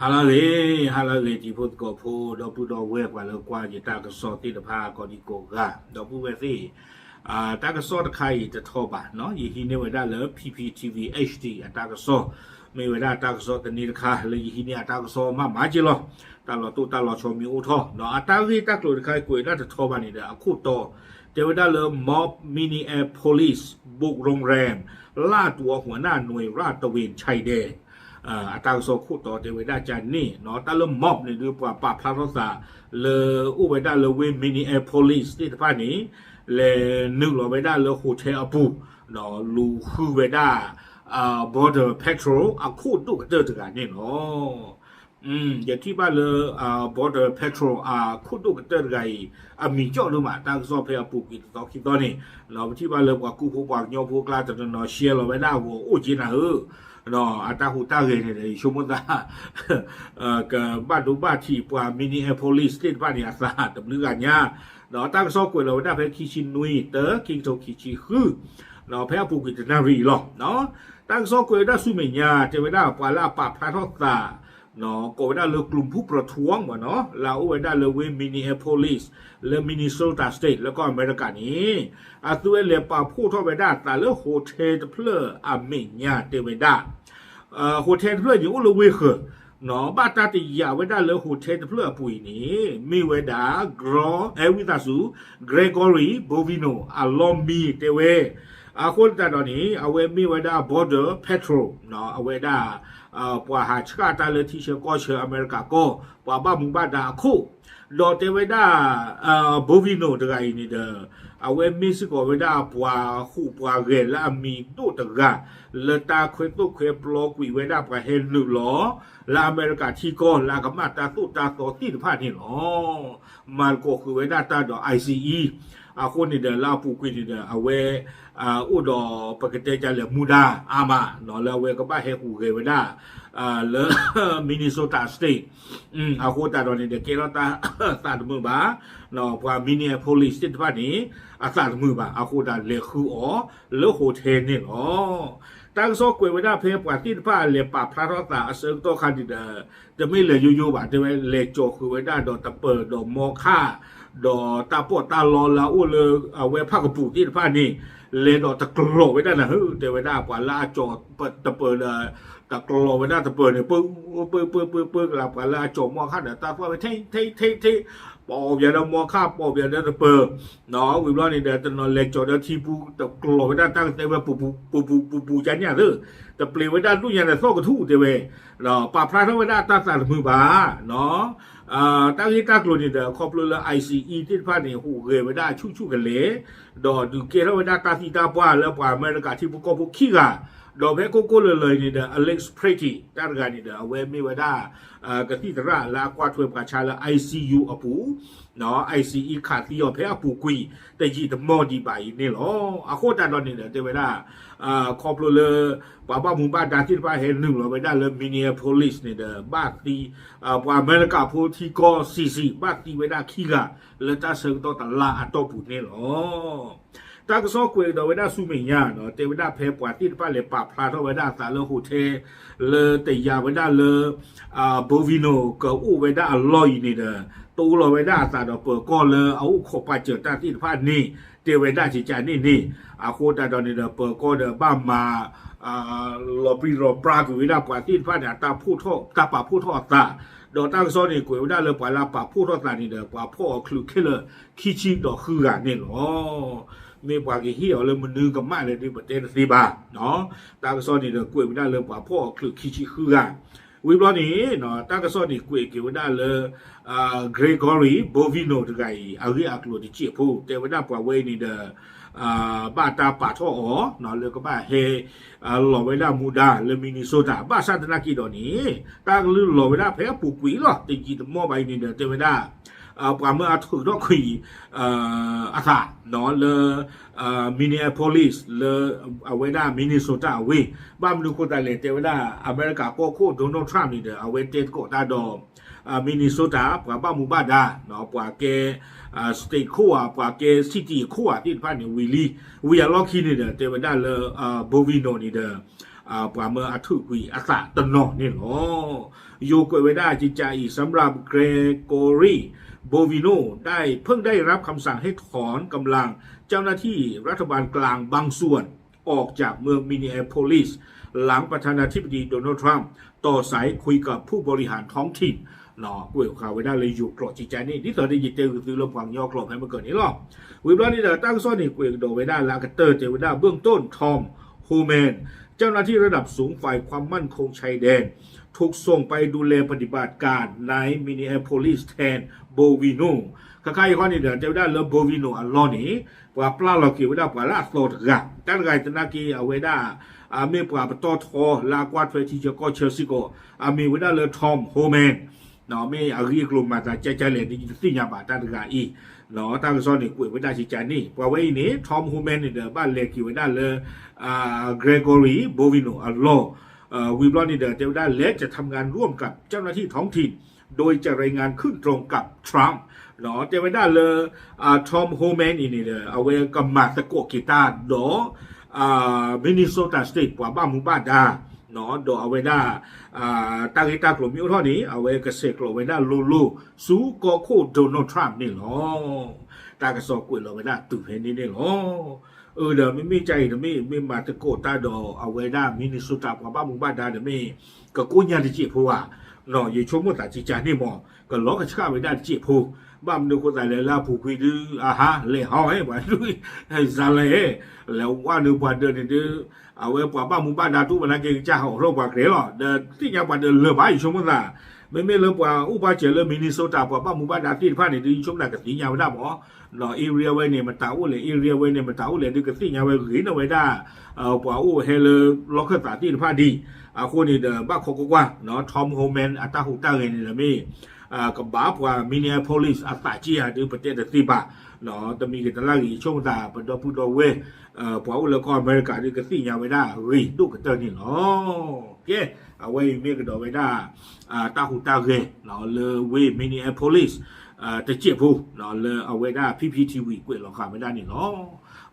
ဟါလၢအဂ့ၤ, ဟါလၢအဂ့ၤ တံၤဖိသကိးဖိ ဒီပုၢ်ဒီဝဲၢ် ပှၤလၢကွၢ်ယတၢ်ကစီၣ်သ့ၣ်တဖၣ် ကိးဒံကိးဂၤ, ဒီပုၢ်ဝဲၢ်သ့ၣ်, တၢ်ကစီၣ်တခါအံၤတထီဘၣ်, ယဟံးန့ၢ်ဝဲဒၣ်လၢ P P T V H D အတၢ်ကစီၣ်, မ့ၢ်ဝဲဒၣ်တၢ်ကစီၣ်သန့တခါ လၢယဟံးန့ၢ်အတၢ်ကစီၣ်မးမးက့လီၤ. တၢ်လီၤတိၢ်တၢ်လီၤဆီမ့ၢ်အိၣ်ထီၣ်, အတၢ်ဂ့ၢ်တၢ်ကျိၤတခါအံၤကွဲးဒၣ်တထီဘၣ်န့ၣ်ဒီး အခိၣ်တီတဲဝဲဒၣ်လၢ Mob Minneapolis บุกโรงแรม ล่าตัวหัวหน้าหน่วยลาดตระเวนชายแดน အတၢ်ကစီၣ်ခိၣ်တီတဲဝဲဒၣ်ကန့ၣ်, တၢ်လၢ mob န့ၣ်ဒုး ပှၤပာ်ဖျါထီၣ်သး လၢအိၣ်ဝဲဒၣ်လၢဝ့ၢ် Minneapolis သ့ၣ်တဖၣ်န့ၣ် လဲၤနုာ်လီၤဝဲဒၣ်လၢ hotel အပူၤ, လူၤဃုဝဲဒၣ် Border Patrol အခိၣ်ဒိၣ်ကတၢၢ်တဂၤန့ၣ်လီၤ. ယထံၣ်ဘၣ်လၢ Border Patrol အခိၣ်ဒိၣ်ကတၢၢ်တဂၤအံၤ အမံၤကၠီၣ်ဒိၣ်မး တၢ်ကစီၣ်ဖဲအပူၤကွံာ်တသီခံသီန့ၣ်, ပထံၣ်ဘၣ်လၢပှၤကူဖိပှၤကညီဖိအကျါတနီၤနီၤ share လီၤဝဲဒၣ်အဂီၢ်အိၣ်က့နၤဧၢ, အတၢ်ဟူးတၢ်ဂဲၤန့ၣ်ဒီး ယဆိကမိၣ်သး ကဘၣ်ဒိဘၣ်ထံးပှၤ Minneapolis သ့ၣ်တဖၣ်န့ၣ်အသးတဘျုးဂၤညါ, ဒီးတၢ်ကစီၣ်ကွဲးလီၤဝဲဒၣ်ဖဲခံဆံနွံ တၢ ခံကထိခံဆံဃု, ဖဲအပူၤကွံာ်တနၣ်ရံၣ်အံၤလီၤ. တၢ်ကစီၣ်ကွဲးဝဲဒၣ်ဆူမဲာ်ညါ တဲဝဲဒၣ်ပှၤလၢအပာ်ဖျါထီၣ်သး ကိးဝဲဒၣ်လၢ กลุ่มผู้ประท้วง မ့ၢ်နီၤ လၢအအိၣ်ဝဲဒၣ်လၢဝ့ၢ် Minneapolis လၢ Minnesota State လၢကီၢ်အမဲရကၤန့ၣ်, အသုဝဲလဲၤပာ်ဖှိၣ်ထီၣ်ဝဲဒၣ်အသးလၢ hotel တဖျၢၣ်အမဲာ်ညါတဲဝဲဒၣ် hotel တဖျၢၣ်န့ၣ်အိၣ်လၢဝ့ၢ်ဃၢၤ, ဘၣ်တၢ်တယာ်ဝဲဒၣ်လၢ hotel တဖျၢၣ်အပူၤအံၤန့ၣ် မ့ၢ်ဝဲဒၣ် အဲ ဝံသးစူၤ Gregory Bovino အလီၢ်မံၤတဲဝဲ, အဃိသတးဒီးန့ၣ် အဝဲမ့ၢ်ဝဲဒၣ် Border Patrol အဝဲဒၣ် ပှၤဟးဆှၣ်တၢ်လၢထံဆၢကီၢ်ဆၢအမဲရကၤကီၢ် ပှၤဘၣ်မူဘၣ်ဒါအခိၣ်, ဒီးတဲဝဲဒၣ် Bovino တဂၤအံၤန့ၣ်ဒီး အဝဲမ့ၢ်စ့ၢ်ကီးဝဲဒၣ်ပှၤဟူးပှၤဂဲၤလၢအမံၤဒိၣ်တဂၤ လၢတၢ်ခွဲသိၣ်ခွဲပျီကွံာ်ဝဲဒၣ်ပှၤဟဲနုာ်လီၤ လၢအမဲရကၤထံကီၢ်လၢအကမၣ်တၢ်သိၣ်တၢ်သီသ့ၣ်တဖၣ်န့ၣ်လီၤ. မၤသကိးဃုာ်ဝဲဒၣ်တၢ်ဒီး ICE အဃိန့ၣ်ဒီးလၢအပူၤကွံာ်န့ၣ်ဒီး အဝဲ အိၣ်ဒီးပကတဲဒ်လဲၣ်မူဒါအါမး လၢအဝဲကဘၣ်ဟဲဟူးဂဲၤဝဲဒၣ် လၢ Minnesota State အဃိသတးဒီးန့ၣ်ဒီး ကဲထီၣ်တၢ်သးတမုာ်ဘၣ်, ပှၤ Minneapolis သ့ၣ်တဖၣ်န့ၣ် အသးတမုာ်ဘၣ် အဃိသတးလဲၤဃုအီၤလၢ hotel န့ၣ်လီၤ. တၢ်ကစီၣ်ကွဲးဝဲဒၣ်ဖဲပှၤသ့ၣ်တဖၣ်လဲၤပာ်ဖျါထီၣ်သးအဆၢကတီၢ်ခါန့ၣ်ဒီး တမ့ၢ်လဲၤယိယိဘၣ် တဲဝဲလဲၤကၠီၤဃုာ်ဝဲဒၣ်ဒီးတပၢၤဒီးမီခၣ် ဒီးတၢ်ပီးတၢ်လီလၢအအိၣ်လၢအဝဲဖၣ်ကပူၤသ့ၣ်တဖၣ်န့ၣ် လဲၤဒီးတကျီၤဝဲဒၣ်နၤဧၢ တဲဝဲဒၣ်ပှၤလၢအကၠီၤတပၢၤဒီး တကျီၤဝဲဒၣ်တပၢၤန့ၣ် ပၢ ပၢ ပၢ ပၢ ပၢ ကလၢပှၤလၢအကၠီၤမီခၣ်ဒီးတၢ်သွၣ်ဝဲ ထ့ ထ့ ထ့ ထ့ ပိာ်ပၠးဒီးမီခၣ် ပိာ်ပၠးဒီးတပၢၤ ဝံၤဘျီန့ၣ်ဒီး တနီၤလဲၤကၠီၤဒီးထံပူၤ တကျီၤဝဲဒၣ်တၢ်ကသဲဝဲပူၤပူၤပူၤပူၤပူၤပူၤကါညၣ်သၢ တပျ့ၤဝဲဒၣ်ဒူၣ်ညါဒီးသီၣ်ကထူၣ်တဲဝဲ ပာ်ဖျါထီၣ်ဝဲဒၣ်တၢ်သးတမုာ်ဘၣ် တၢ်ဂ့ၢ်တၢ်ကျိၤန့ၣ်ဒီး ခီဖျိလၢ ICE သ့ၣ်တဖၣ်န့ၣ် ဟူးဂဲၤဝဲဒၣ်ဆူၣ်ဆူၣ်ကလဲာ် ဒီးဒုးကဲထီၣ်ဝဲဒၣ်တၢ်သံတၢ်ပှၢ်လၢပှၤအမဲရကၤထံဖိကီၢ်ဖိခံဂၤ, ဒီးဖဲကိၢ်ကိၢ်လၢၤလၢၤအံၤန့ၣ်ဒီး Alex Pretty တၢ်တဂၤန့ၣ်ဒီး အဝဲမ့ၢ်ဝဲဒၣ် ကသံၣ်သရၣ်လၢအကွၢ်ထွဲပှၤဆါလၢ ICU အပူၤ ICE ခးသံအီၤဖဲအပူၤကွံာ် တယံာ်တမီၢ်ဒံးဘၣ်အံၤန့ၣ်လီၤ. အဃိသတးဒီးန့ၣ်ဒီး တဲဝဲဒၣ် ခီဖျိလၢ ပှၤဘၣ်မူဘၣ်ဒါသ့ၣ်တဖၣ်ဟဲနုာ်လီၤဝဲဒၣ်လၢ Minneapolis န့ၣ်ဒီး ဘၣ်သံ ပှၤအမဲရကၤဖိထံကီၢ်ဆံးဆံး ဘၣ်သံဝဲဒၣ်ခံဂၤ လၢတၢ်ဆၢကတီၢ်တလါအတီၢ်ပူၤန့ၣ်လီၤ. တၢ်ကစီၣ်ကွဲးကဒီးဝဲဒၣ်ဆူမဲာ်ညါနီၤ တဲဝဲဒၣ်ဖဲပှၤသ့ၣ်တဖၣ်လဲၤပာ်ဖျါထီၣ်ဝဲဒၣ်အသးလၢ hotel လၢတယာ်ဝဲဒၣ်လၢ Bovino ကအိၣ်ဝဲဒၣ်အလီၢ်အံၤန့ၣ်ဒီး တအိၣ်လီၤဝဲဒၣ်အသးဒီးပၢၤကီၢ်လၢအအိၣ်ခိးပာ်စၢၤတၢ်သ့ၣ်တဖၣ်န့ၣ် တဲဝဲဒၣ်ကကန့ၣ်န့ၣ် အဃိသတးဒီးန့ၣ်ဒီး ပၢၤကီၢ်ဒီးဘၣ်မၤ လီၤပြံလီၤပြါကွံာ်ဝဲဒၣ်ပှၤသ့ၣ်တဖၣ်န့ၣ် အတၢ်ဖှိၣ်ထီၣ် တၢ်ပာ်ဖှိၣ်ထီၣ်အသး, ဒီးတၢ်ကစီၣ်န့ၣ်ကွဲးဝဲဒၣ်လၢပှၤလၢအပာ်ဖှိၣ်ထီၣ်သးန့ၣ်ဒီး ပှၤဖီၣ်အီၤချုးခဲလၢာ်ခံဆံဒီးဃုဂၤန့ၣ်လီၤ. မ့ၢ်ပှၤကဟ့ၣ်အီၤလၢမနုၤကမၣ်လဲၣ်ဒ်ပတဲတသ့ဘၣ်. တၢ်ကစီၣ်န့ၣ်ဒီးကွဲးဝဲဒၣ်လၢပှၤဖီၣ်အီၤချုးခံဆံဃုဂၤ, ဝံၤဘျီန့ၣ် တၢ်ကစီၣ်န့ၣ်ကွဲးက့ၤဝဲဒၣ်လၢ Gregory Bovino တဂၤအံၤ အဂ့ၢ်အကျိၤတစဲးဖိ တဲဝဲဒၣ်ပှၤဝဲအံၤန့ၣ်ဒီး ဘၣ်တၢ်ပာ်ထီၣ်အီၤ လၢကဘၣ်ဟဲ လီၤဝဲဒၣ်မူဒါလၢ Minnesota ဘၣ်ဆၣ်သနာ်က့ဒီးန့ၣ် တၢ်ကလုၢ်လီၤဝဲဒၣ်ဖဲအပူၤကွံာ်လီၤ တယံာ်တမီၢ်ဘၣ်အံၤန့ၣ်ဒီး တဲဝဲဒၣ် ပှၤမၢအထုးထီၣ်ကွံာ် အသး လၢ Minneapolis လၢအဝဲဒၣ် Minnesota အဝ့ၢ် ဘၣ်မနုၤအဃိသတးလဲၣ် တဲဝဲဒၣ် အမဲရကၤကီၢ်ခိၣ် Donald Trump န့ၣ်ဒီး အဝဲတဲသကိးတၢ်ဒီး Minnesota ပှၤဘၣ်မူဘၣ်ဒါ ပှၤကဲ state ခိၣ်ဧါ ပှၤကဲ city ခိၣ်ဧါသ့ၣ်တဖၣ်န့ၣ် ဝံၤလံ ဝံၤအလီၢ်ခံန့ၣ်ဒီး တဲဝဲဒၣ်လၢ Bovino န့ၣ်ဒီး ပှၤမၢအထုးကွံာ်အသးတနီၤန့ၣ်လီၤ. ယိၤကွဲးဝဲဒၣ်ကကးအံၤ สำหรับ Gregory Bovino ได้ เพิ่งได้รับคำสั่งให้ถอนกำลังเจ้าหน้าที่รัฐบาลกลางบางส่วนออกจากเมืองมินนีแอโพลิส หลังประธานาธิบดีโดนัลด์ทรัมป์ต่อสายคุยกับผู้บริหารท้องถิ่น ကွဲးဃာ်ဝဲဒၣ်လၢယိၤကျိာ်ကကးန့ၣ် ဒ်သိးဒီးယတဲဂုာ်သုလၢပှၤကညီကျိာ်ဖဲမုၢ်ကၢၢ်န့ၣ်လီၤ. ဝံၤဘျီန့ၣ်ဒီး တၢ်ကစီၣ်န့ၣ် ကွဲးကဒီးဝဲဒၣ်လၢအကတၢၢ်တဲဝဲဒၣ် เบื้องต้น Tom Homan เจ้าหน้าที่ระดับสูงฝ่ายความมั่นคงชายแดน ถูกส่งไปดูแลปฏิบัติการในมินนีแอโพลิสแทน Bovino ခါခါအံၤဃီန့ၣ်ဒီး တဲဝဲဒၣ်လၢ Bovino အလီၢ်န့ၣ် ပှၤပျၢ်လီၤက့ၤဝဲဒၣ်ပှၤလၢအသီတဂၤ တၢ်တဂၤအံၤသနာ်က့ အဝဲဒၣ် မ့ၢ်ပှၤပတီၢ်ထီလၢအကွၢ်ထွဲထံဆၢကီၢ်ဆၢစ့ၢ်ကီး အမံၤဝဲဒၣ်လၢ Tom Homan မ့ၢ်အဂ့ၢ်အကျိၤမၤသးကဲကဲလဲၣ် ဒ်ယတသ့ၣ်ညါဘၣ်တၢ်တဂၤအံၤ တၢ်ကစီၣ်န့ၣ် ကွဲးဝဲဒၣ်ကကးန့ၣ် ပှၤဝဲအံၤန့ၣ် Tom Homan န့ၣ်ဒီး ဘၣ်လဲၤက့ၤဝဲဒၣ်လၢ Gregory Bovino အလီၢ် ဝံၤဘျီန့ၣ်ဒီး တဲဝဲဒၣ် และจะทำงานร่วมกับเจ้าหน้าที่ท้องถิ่น โดยจะรายงานขึ้นตรงกับ Trump တဲဝဲဒၣ်လၢ Tom Homan အံၤန့ၣ်ဒီး အဝဲကမၤသကိးက့ၤတၢ်ဒီး Minnesota State ပှၤဘၣ်မူဘၣ်ဒါ ဒီးအဝဲဒၣ် တၢ်ဂ့ၢ်တၢ်ကျိၤမ့ၢ်အိၣ်ထီၣ်န့ၣ် အဝဲကဆဲးကျိးဝဲဒၣ်လိၤလိၤ ဆူကီၢ်ခိၣ် Donald Trump န့ၣ်လီၤ. တၢ်ကစီၣ်ကွဲးလီၤဝဲဒၣ်တုၤဖဲန့ၣ်န့ၣ်လီၤ. အၢ ဒီးမ့မ့ၢ်ကါအံၤတမ့ၢ် မ့ၢ်မၤသကိးတၢ်ဒီးအဝဲဒၣ် Minnesota ပှၤဘၣ်မူဘၣ်ဒါဒီးမ့ၢ် ကကိညါတစဲးဖိဧါ, ယဆိကမိၣ်သးကကးန့ၣ်မး ကလီၤကဆှၣ်ဝဲဒၣ်တစဲးဖိ, ဘၣ်မနုၤအဃိသတးလဲၣ်လၢအပူၤကွံာ်ဒု အဟါ လဲၤဟီဝဲ ပှၤဒု စးလဲၣ် လဲၤဝဲနုာ်ပှၤဒၢးန့ၣ်ဒု အဝဲပှၤဘၣ်မူဘၣ်ဒါတူၢ်ဘၣ်နာ်က့ၤကစၢ်ဟးအိးထီၣ်ပှၤကြဲးလီၤ. ဒီးသ့ၣ်ညါပှၤဒၢးလၢၤဘၣ် ယဆိကမိၣ်သး, မ့မ့ၢ်လၢပှၤအိၣ်ဘၣ်စၢၤလၢ Minnesota ပှၤဘၣ်မူဘၣ်ဒါသ့ၣ်တဖၣ်န့ၣ်ဒု ယဆိကမိၣ်သးကသ့ၣ်ညါဝဲဒၣ်မး, ဒီး area ဝဲန့ၣ် မတၤအိၣ်လဲၣ် area ဝဲန့ၣ် မတၤအိၣ်လဲၣ်ဒု ကသ့ၣ်ညါဝဲဂ့ၤန့ၢ်ဝဲဒၣ် ပှၤအိၣ်ဟဲလၢလီၢ်ခၢၣ်သးသ့ၣ်တဖၣ်ဒံး, အဃိန့ၣ်ဒီး ဘၣ်ခိးကွၢ်ကွၢ် Tom Homan အတၢ်ဟူးတၢ်ဂဲၤန့ၣ်ဒီးမ့ၢ် ကဘၣ်ပှၤ Minneapolis အသးက့ဧါဒု ပတဲတသ့ဘၣ်, တမံၤဂ့ၤတလါဂ့ၤ ယဆိကမိၣ်သး ပဒီပုၢ်ဒီဝဲၢ် ပှၤအိၣ်လၢကီၢ်အမဲရကၤဒု ကသ့ၣ်ညါဝဲဒၣ်ဂ့ၤဒိၣ်ကတၢၢ်န့ၣ်လီၤ. ကဲ, အဝဲအံၤမ့ၢ်ကဒီးဝဲဒၣ် တၢ်ဟူးတၢ်ဂဲၤ လၢဝ့ၢ် Minneapolis တစဲးဖိ လၢအဝဲဒၣ် P P T V ကွဲးလီၤဃာ်ဝဲဒၣ်န့ၣ်လီၤ.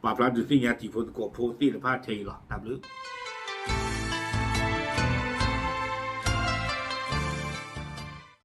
ပာ်ဖျါဒုးသ့ၣ်ညါတံၤဖိသကိးဖိသ့ၣ်တဖၣ်ထဲအံၤလီၤ. တၢ်ဘျုး